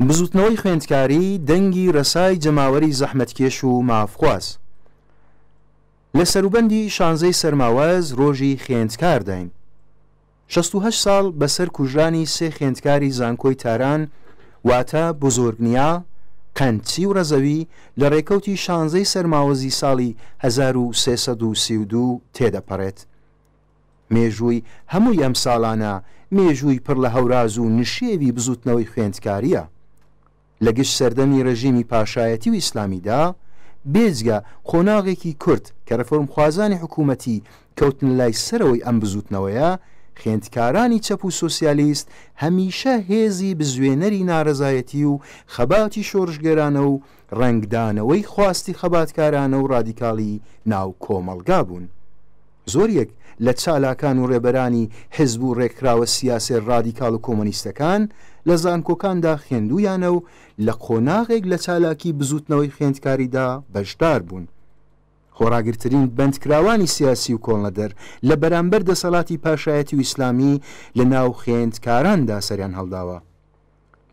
بزوتنەوەی خوێندکاری دەنگی رەسای جەماوەری زەحمەتکێش و مافخواز. لە سەروبەندی شانزەی سەرماوەز رۆژی خوێندکارداین. 68 ساڵ بەسەر کوژرانی سێ خوێندکاری زانکۆی تاران واتە بوزورگنیا، قەندچی و رەزەوی لە رێکەوتی شانزەی سەرماوەزی ساڵی 1332 تێدەپەڕێت. مێژووی هەمووی ئەم ساڵانە مێژووی پڕ لە هەوراز و نشێوی بزووتنەوەی خوێندکارییە. لە گشت سەردەمی ڕێژیمی پاشایەتی و ئیسلامیدا، بێجگە قۆناغێکی کورت کە ڕێفۆرمخوازانی حکوومەتی کەوتنە لای سەرەوەی ئەم بزووتنەوەیە، خوێندکارانی چەپ و سۆسیالیست هەمیشە هێزی بزوێنەری نارەزایەتی و خەباتی شۆڕشگێرانە و ڕەنگدانەوەی خواستی خەباتکارانە و ڕادیکاڵی ناو کۆمەڵگا بوون. زۆریەک لە چالاکان و ڕێبەرانی حیزب و ڕێکخراوە سیاسێ ڕادیکاڵ و کۆمۆنیستەکان لە زانکۆکاندا خوێندوویانە و لە قۆناغێک لە چالاکی بزووتنەوەی خوێندکاریدا بەشدار بوون. خۆڕاگرترین بەندکراوانی سیاسی و کۆڵنەدەر لە بەرامبەر دەسەڵاتی پاشایەتی و ئیسلامی لە ناو خوێندکاراندا سەریان هەڵداوە.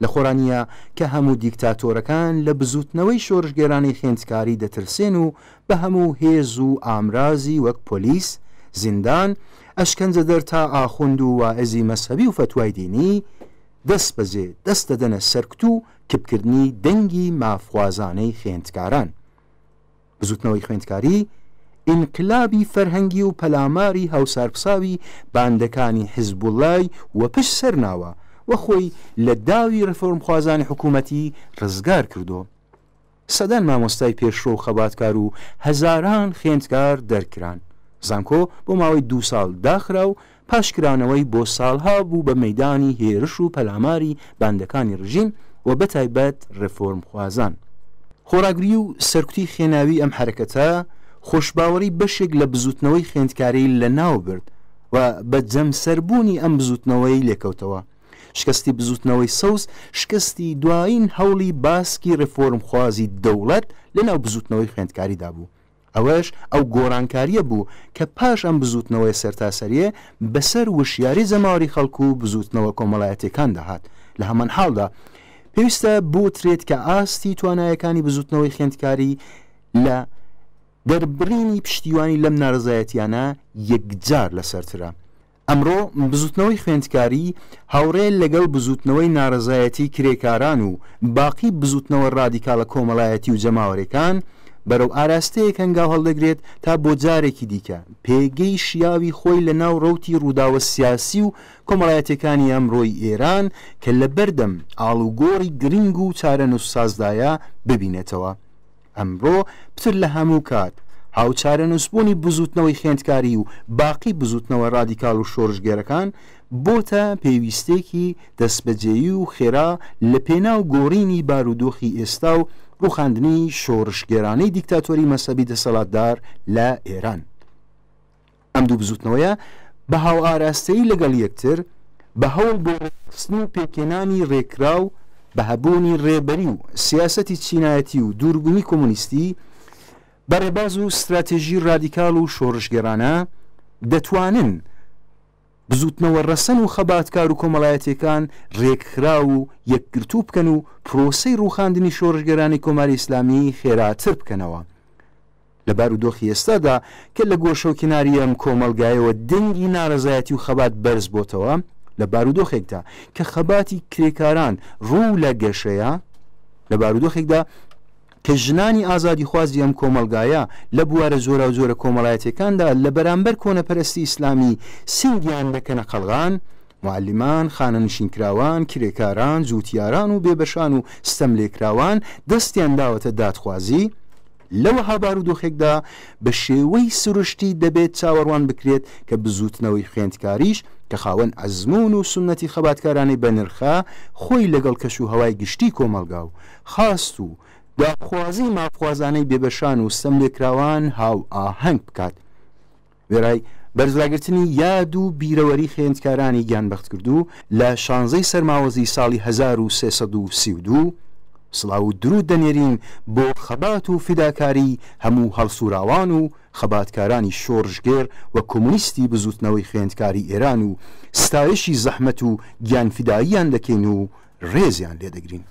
لە خۆڕا نییە کە هەموو دیکتاتۆرەکان لە بزووتنەوەی شۆرشگێرانەی خوێندکاری دەترسێن و بە هەموو هێز و ئامرازی وەک پۆلیس، زیندان، ئەشکەنجەدەر تا ئاخوند و واعزی مەزهەبی و فەتوای دینی، دەستبەجێ دەست دەدەنە سەرکوت و کپکردنی دەنگی مافخوازانەی خوێندکاران. بزوتنەوەی خوێندکاری، ئینقلابی فەرهەنگی و پەلاماری هاوسارپساوی باندەکانی حیزبوڵلای وەپشت سەر ناوە و خۆی لە داوی ڕێفۆرمخوازانی حکوومەتی ڕزگار کردۆ. سەدان مامۆستای پێشڕۆ و خەباتکار و هەزاران خوێندکار دەرکران. زانکۆ بۆ ماوەی دوو ساڵ داخرا و پاش کرانەوەی بۆ ساڵها بوو بە مەیدانی هێرش و پەلاماری باندەکانی ڕژیم و بەتایبەت ڕێفۆرمخوازان. خۆڕاگری و سەرکوتی خوێناوی ئەم حەرەکەتە خۆشباوەڕی بەشێک لە بزووتنەوەی خوێندکاری لەناو برد و بە جەمسەربوونی ئەم بزووتنەوەی لێکەوتەوە. شکستی بزووتنەوەی سەوز شکستی دوایین هەوڵی باسکی ڕێفۆرمخوازی دەوڵەت لەناو بزووتنەوەی خوێندکاریدا بوو. ئەوەش ئەو گۆڕانکارییە بوو کە پاش ئەم بزووتنەوەیە سەرتاسەرییە بەسەر وشیاری جەماوەری خەڵک و بزووتنەوە کۆمەڵایەتییەکاندا هات. لە هەمانحاڵدا پێویستە بوترێت کە ئاستی توانایەکانی بزووتنەوەی خوێندکاری لە دەربڕینی پشتیوانی لەم نارەزایەتییانە یەکجار لەسەرترە. ئەمڕۆ بزوتنەوەی خوێندکاری هاوڕێ لەگەڵ بزوتنەوەی نارەزایەتی کرێکاران و باقی بزوتنەوە ڕادیکاڵە کۆمەڵایەتی و جەماوەرێکان بەرەو ئاراستەیەک هەنگاو هەڵدەگرێت تا بۆ جارێکی دیکە پێگەی شیاوی خۆی لە ناو ڕەوتی ڕووداوە سیاسی و کۆمەڵایەتیەکانی ئەمڕۆی ئێران کە لەبەردەم ئاڵوگۆڕی گرنگ و چارەنوسسازدایە ببینێتەوە. ئەمڕۆ پتر لە هەموو کات، هاوچارەنووسبوونی بزووتنەوەی خوێندکاری و باقی بزووتنەوە ڕادیکاڵ و شۆڕشگێرەکان بۆتە پێویستێکی دەستبەجێی و خێرا لە پێناو گۆڕینی بارودۆخی ئێستا و ڕووخاندنی شۆڕشگێرانەی دیکتاتۆری مەزهەبی دەسەڵاتدار لە ئێران. ئەم دوو بزووتنەوەیە بە هاوئاراستەیی لەگەڵ یەکتر، بە هەوڵ بۆ ڕێکخستن و پێکهێنانی ڕێکخراو، بە هەبوونی ڕێبەری و سیاسەتی چینایەتی و دووربینی کۆمۆنیستی، بە ڕێباز و ستراتێژی ڕادیکاڵ و شۆڕشگێڕانە، دەتوانن بزووتنەوە ڕەسەن و خەباتکار و کۆمەڵایەتییەکان ڕێکخراو و یەکگرتوو بکەن و پرۆسەی ڕووخاندنی شۆڕشگێرانەی کۆماری ئیسلامی خێراتر بکەنەوە. لە بارودۆخی ئێستادا کە لە گۆشەوکناری ئەم کۆمەڵگایەوە دەنگی نارەزایەتی و خەبات بەرز بۆتەوە، لە بارودۆخێکدا کە خەباتی کرێکاران ڕوو لە گەشەیە، لە بارودۆخێکدا کە ژنانی ئازادیخوازی ئەم کۆمەڵگایە لە بوارە جۆراوجۆرە کۆمەڵایەتیەکاندا لە بەرامبەر کۆنەپەرستی ئیسلامی سینگیان دەکەنە قەڵغان، موعەلیمان، خانەنشینکراوان، کرێکاران، جووتیاران و بێبەشان و ستەملێکراوان دەستیان داوەتە دادخوازی، لە وەها بارودۆخێکدا بە شێوەی سروشتی دەبێت چاوەڕوان بکرێت کە بزووتنەوەی خوێندکاریش کە خاوەن ئەزموون و سوننەتی خەباتکارانەی بەنرخە خۆی لەگەڵ کەش و هەوای گشتی کۆمەڵگا و خواست و داخوازی مافخوازانەی بێبەشان و ستەملێکراوان هاوئاهەنگ بکات. وێڕای بەرزڕاگرتنی یاد و بیرەوەری خوێندکارانی گیانبەختکردوو لە شانزەی سەرماوەزی ساڵی 1332، سڵاو و دروود دەنێرین بۆ خەبات و فیداکاریی هەموو هەڵسووراوان و خەباتکارانی شۆڕشگێڕ و کۆمۆنیستی بزووتنەوەی خوێندکاری ئێران و ستایشی زەحمەت و گیانفیداییان دەکەین و ڕێزیان لێدەگرین.